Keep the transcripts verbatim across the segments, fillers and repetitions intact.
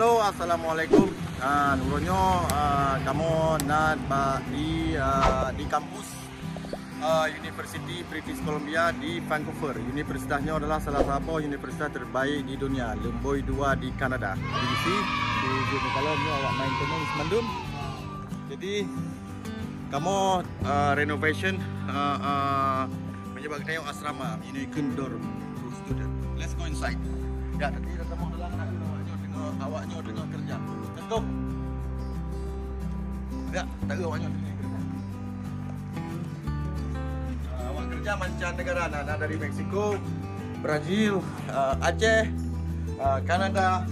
Halo, assalamualaikum. Ah, uroe nyoe, ah, kamoe na bak di, ah, di kampus, ah, University British Columbia di Vancouver. Universitas nyoe adalah salah saboh universitas terbaik di dunia, lumboi dua di Kanada. Di sini, di, di dalam nyoe awak maintenance mandum. Jadi, kamoe, ah, renovation, ah, ah, menyebabkan asrama, ini ikon dorm to student. Let's go inside. Ya, tadi dah kamoe dalam, nak awak nyoe tengok, awak nyoe tengok kerja. Let's go. Ya, tak ada awak nyoe tengok kerja. Ah, awak kerja mancanegara, na, na dari Mexico, Brazil, ah, Aceh, ah, Kanada.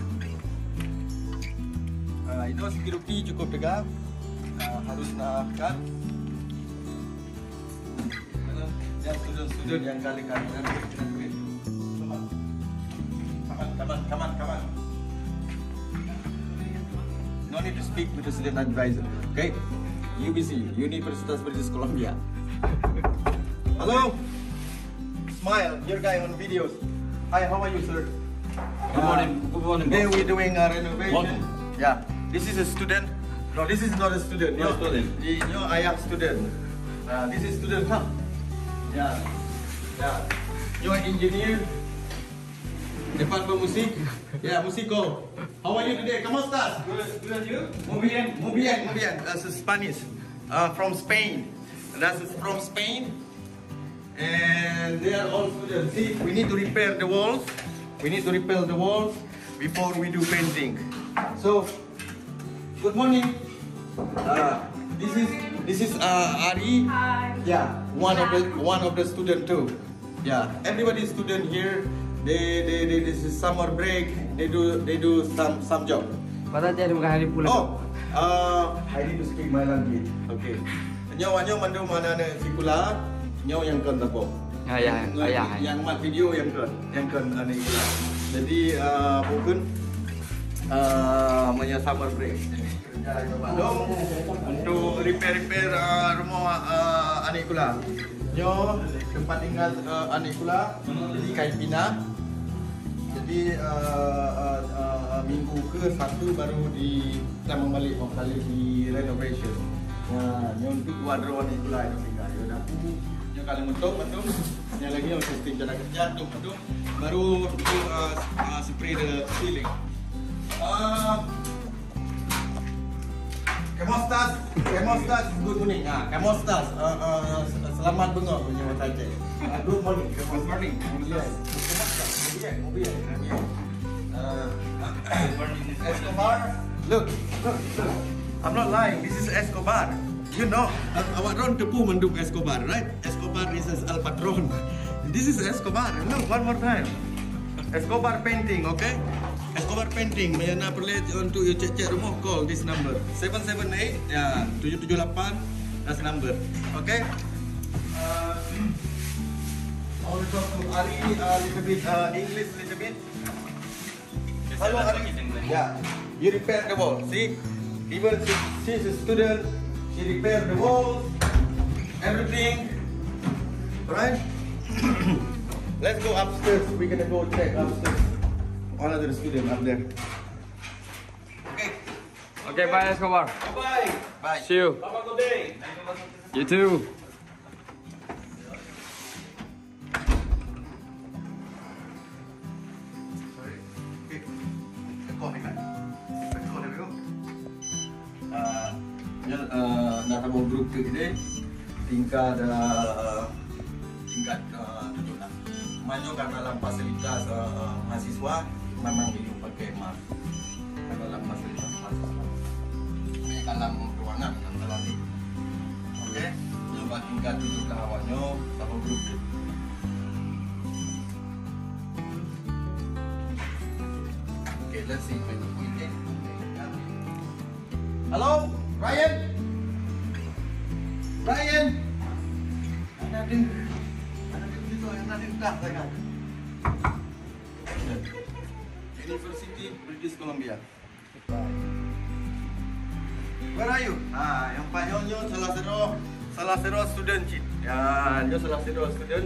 Ah, itu security cukup tegas. Ah, harus na kan. Dan student-student yang kali-kali kan. Come on, come on, come on, come on. No need to speak with the student advisor. Okay? U B C, Universitas British Columbia. Hello. Smile, your guy on videos. Hi, how are you, sir? Good morning. Good morning, boss. Today we're doing a renovation. Morning. Yeah. This is a student. No, this is not a student. No student. Di, nyoe ayah student. Ah, this is student, huh? Yeah. Yeah. Nyoe engineer. Depan bermusik. Yeah, musiko. How are you today? ¿Cómo estás? Good, good, and you? Muy bien, muy bien, muy bien. That's Spanish. Uh, from Spain. That's from Spain. And they are all students. See, we need to repair the walls. We need to repair the walls before we do painting. So, good morning. Uh, this is, this is, uh, Ari. Hi. Yeah, one of the, one of the student too. Yeah, everybody student here. They, they, they, this is summer break. They do, they do some, some job. Pasal dia bukan hari pulang. Oh, uh, I need to speak my language. Okay. Nyoe, nyoe mandum aneuk-aneuk sikula, nyoe nyang kon saboh. Ah, ya, nyang, ya, ya. Nyang mat video nyang kon, nyang kon aneuk sikula. Jadi, uh, mungkin, uh, meunyoe summer break. Dong, untuk repair-repair, uh, rumoh, uh, aneuk sikula. Nyoe tempat tinggal, uh, aneuk sikula di Kaipina. Jadi, uh, uh, uh, minggu ke satu baru di, kita membalik, membalik di renovation. Nah, nyoe untuk wardrobe aneuk sikula yang tinggal. Nyoe dapur, nyoe kalau mentok betul. Nyoe lagi nyoe sistem cara kerja, betul, betul. Baru, uh, uh, spray the ceiling. Uh, ¿Cómo estás? ¿Cómo estás? Good morning. Ah, ¿cómo estás? Ah, ah, selamat bengok punya bahasa Aceh. Ah, good morning. Good morning. Yes. ¿Cómo estás? Muy bien, muy bien, muy bien. Ah, good morning, Mister Escobar. Look, look, look. I'm not lying. This is Escobar. You know, uh, awak droen teupeue mandum Escobar, right? Escobar is as El Patron. This is Escobar. Look, one more time. Escobar Painting, okay? Escobar Painting. Meunyo na peureulée untuk you cek-cek rumoh, call this number. Seven seven eight, ya, tujuh tujuh lapan, that's number. Okay? Uh, I will talk to Ari a little bit, uh, English little bit. Hello, Ari. Yeah. You repair the wall. See? Even she, she's a student. She repair the walls. Everything. Right? Let's go upstairs. We're gonna go check upstairs. One of the student up there. Okay. Okay, bye, Escobar. Bye. Bye. See you. Have a good day. You too. Sorry. Okay. Tekoh ni kan? Tekoh ni, bro. Ah, nyoe, ah, na saboh grup keu kita. Tingkat, ah, tingkat, ah, tujuh lah. Meunyoe karena dalam fasilitas, ah, ah, mahasiswa memang dipake mask. Dalam fasilitas mahasiswa. Ini dalam ruangan, dalam tadi. Oke, nyoe bak tingkat tujuh belas awak nyoe, saboh grup tu. Oke, let's see. Hello, Ryan? Ryan? Mana dia? Mana dia? Mana dia? Dah, dah. University British Columbia. Where are you? Ha, nyang pat nyoe, nyoe salah sidroe, salah sidroe student cit. Ya, nyoe salah sidroe student.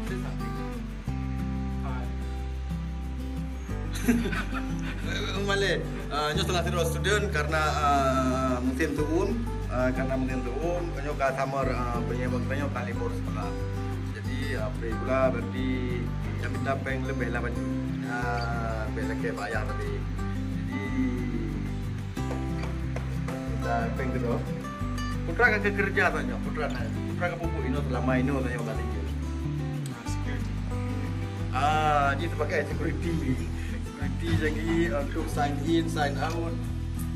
Say something. Hi. Malèe, ah, nyoe salah sidroe student karena, ah, musim tu'uem, ah, karena musim tu'uem, nyoe ka summer, ah, peue nyang geutanyoe ka libur sekolah. Jadi, ah, free pula berarti nyang minta péng leubeh lah bacut. Ah, leubeh lakèe bak ayah tadi. Jadi, minta péng keudroe. Putra ka keureuja tanyoe, putra na. Putra ka pupuk inoe seulama inoe tanyoe ka tinggai. Ah, jih sebagai security. Security lagi, uh, untuk sign in, sign out.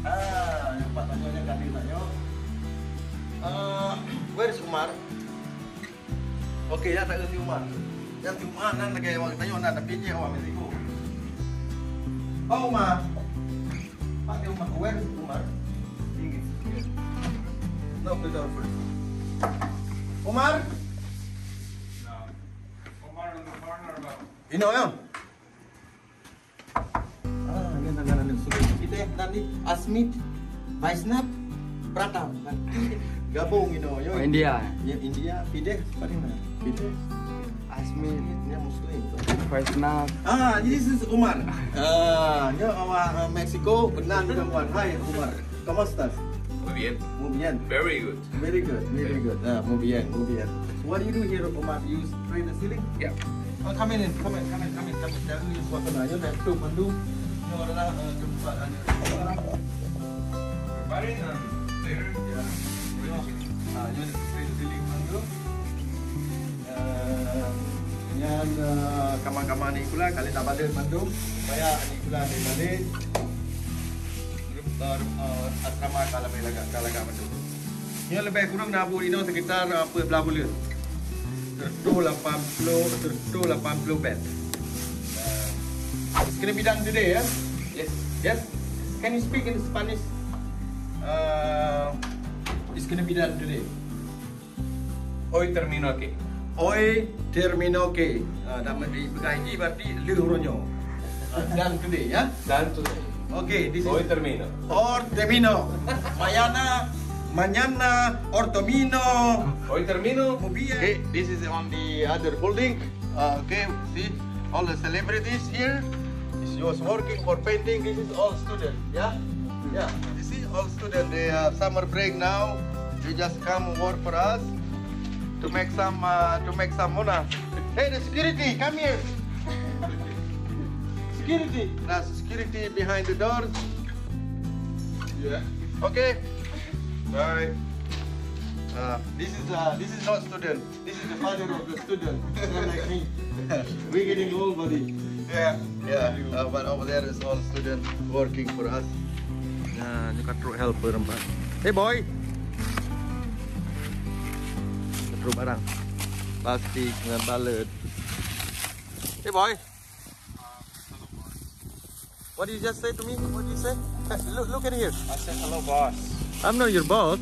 Ah, nampak tanyoe nyan ka ada tanyoe. Ah, where is Umar? Okey, ya, tak ada si Umar. Yang si Umar nan lagi awak tanyoe nan, tapi dia awak Mexico. Oh, Umar. Pak, dia Umar. Where is Umar? Tinggi. No, betul, betul. Umar? No. Umar on the corner, bang. You know him? Ah, ni tangan anu. Sudah kita nanti Asmit, Vaishnav, Pratam. Nanti gabung, you know. Yo. Oh, India. Ya, India. Pideh, pada mana? Pideh. Asmit. Dia Muslim. Vaishnav. Ah, this is Umar. Ah, dia awak, uh, Mexico. Benar juga, Umar. Hai, Umar. ¿Cómo estás? Muy bien. Muy bien. Very good. Very good, very good. Ah, muy bien, muy bien. What do you do here, Omar? You spray the ceiling? Yeah. Oh, come in, come in, come in, come in, come in. Jangan di suasana, you have to mandu. Ini adalah, eh, tempat, eh, Kemarin, eh, there, ya. Ah, you spray the ceiling mandu. Eh, nyan, eh, kamar-kamar ni pula kali tak balik mandu. Supaya ni pula ada balik. Grup, eh, eh, asrama kalau lagak, kalau lagak mandu. Nyoe leubeh kureueng na buet inoe sekitar, uh, peuet blaih buleuen. Seratus lapan puluh, seratus lapan puluh bed. Uh, it's gonna be done today, ya? Yes. Yes? Can you speak in Spanish? Uh, it's gonna be done today. Hoy termino aquí. Hoy termino aquí. Ah, dan di peugah ini berarti lheueh uroe nyoe. Ah, done today, ya? Done today. Okay, this is Hoy termino. Or termino. Mañana, mañana, or termino. Hoy termino. Muy bien. Okay, this is on the other building. Uh, okay, see all the celebrities here. Is just working for painting. This is all student, yeah? Yeah, you see, all student, they have summer break now. They just come work for us to make some, uh, to make some money. Hey, the security, come here. Security. That's security behind the doors. Yeah. Okay. Bye. Uh, this is, uh, this is not student. This is the father of the student. Not like me. We're getting old, buddy. Yeah, yeah. Uh, but over there is all student working for us. Nah, ni ka trok helper nampak. Hey, boy. Ka trok barang. Plastik dengan balet. Hey, boy. What did you just say to me? What did you say? Hey, look, look at here. I said, "Hello, boss." I'm not your boss.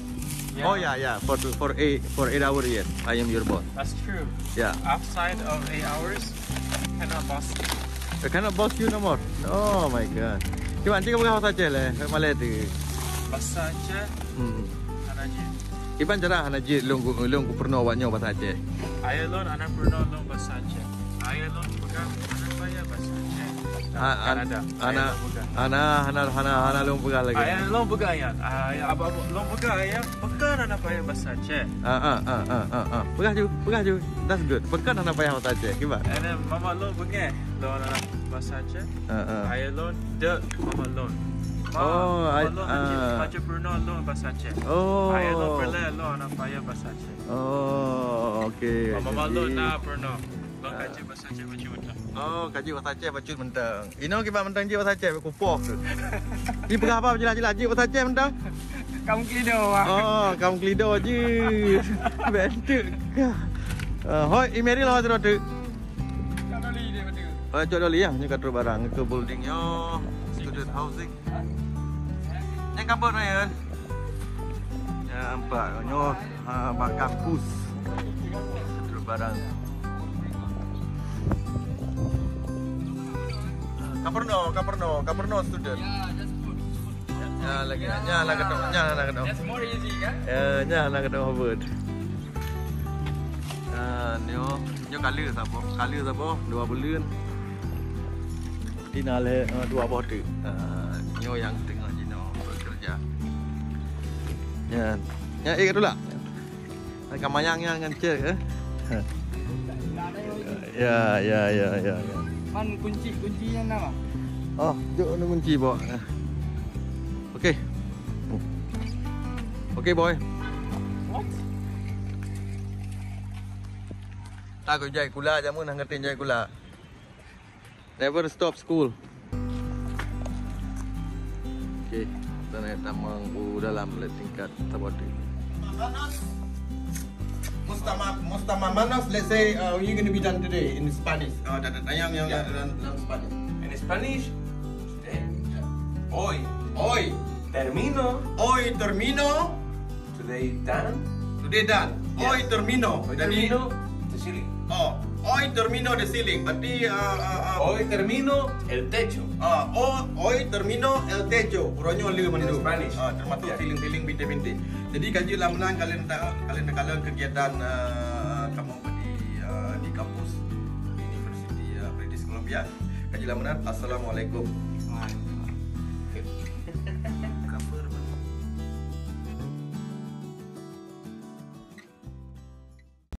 Yeah. Oh, yeah, yeah. For two, for eight, for eight hours, yes, I am your boss. That's true. Yeah. Outside of eight hours, I cannot boss you. I cannot boss you no more. Oh my God. Cuba cakap bahasa Aceh lah. Malay tu. Bahasa Aceh. Hmm. Hana jeuet. Kiban cara hana jeuet lôn ku, lôn kupeurunoe awak nyoe bahasa Aceh. Ayah lôn hana peurunoe lôn bahasa Aceh. Ayah lôn peugah hana payah bahasa Aceh. Ha, an-, Kanada. Hana, ayah lôn peugah. Hana, hana, hana, hana lôn peugah lagèe. Ayah lôn peugah nyan. Ayah abah lôn peugah ayah, peugah hana payah bahasa Aceh. Ah, ah, ah, ah, ah, ah. Peugah ju, peugah ju. That's good. Peugah hana payah bahasa Aceh. Kiban? And then mama lôn peugah lôn hana bahasa Aceh. Ah, ah. Ayah lôn, dek mama lôn. Ma, oh, mama lôn hana, ah, hana peurunoe lôn bahasa Aceh. Oh. Ayah lôn peureulèe lôn hana payah bahasa Aceh. Oh, okay. Mama lôn na peurunoe. Lôn ka jeuet bahasa Aceh bacut mantong. Oh, ka jeuet bahasa Aceh bacut mantong. Inoe kiban mantong jeuet bahasa Aceh, kupoh tu. Ni peugah apa jeulaih-jeulaih jeuet bahasa Aceh mantong? Kaum Kelido, ah. Oh, kaum Kelido jeuet. Bentuk kah. Ah, hoi, Imeril hoi terus tu. Cok Doli dia betul. Oh, Cok Doli ya, ni ka trok barang ke building nyoe. Student housing. Nyan kabut, Ryan. Ya, nampak nyoe, ha, bak kampus. Trok barang. Ka peurunoe, ka peurunoe, ka peurunoe student. Ya, lagi. Nya lah keudroe, nya lah keudroe. That's more easy, kan? Ya, nya lah keudroe buet. Ah, nyoe, nyoe kala saboh, kala saboh, dua buleuen. Di na lé, eh, dua boh teuk. Ah, nyoe nyang teungoh jinoe bekerja. Nyan. Nyan, eh, ka tulak. Ka mayang nyan ngon cek, eh. Ya, ya, ya, ya, ya. Man kunci, kunci nyan na? Oh, jok ni kunci, Bok. Okey. Okey, boy. What? Tak kujai kula jamu nang ngerti jai kula. Never stop school. Okey, kita naik tamang u dalam le tingkat saboh teuk. Mustama, mustamanos, let's say, uh, you're gonna be done today in Spanish. Uh, dan, dan, yang, yang, yeah, dalam, dalam Spanish. In Spanish, today, yeah. Hoy. Hoy. Termino. Hoy termino. Today done. Today done. Yes. Hoy termino. Hoy termino the ceiling. Oh, hoy termino the ceiling. Berarti, uh, uh, uh, hoy termino el techo. Ah, oh, hoy termino el techo. Uroe nyoe le mandum. Spanish. Ah, termasuk, yeah, ceiling-ceiling binti-binti. Jadi, ka jeuet lah meunan kalian ta-, kalian takalon kegiatan, uh, kamoe di, uh, di kampus University, uh, British Columbia. Ka jeuet lah meunan. Assalamualaikum. Waalaikumsalam.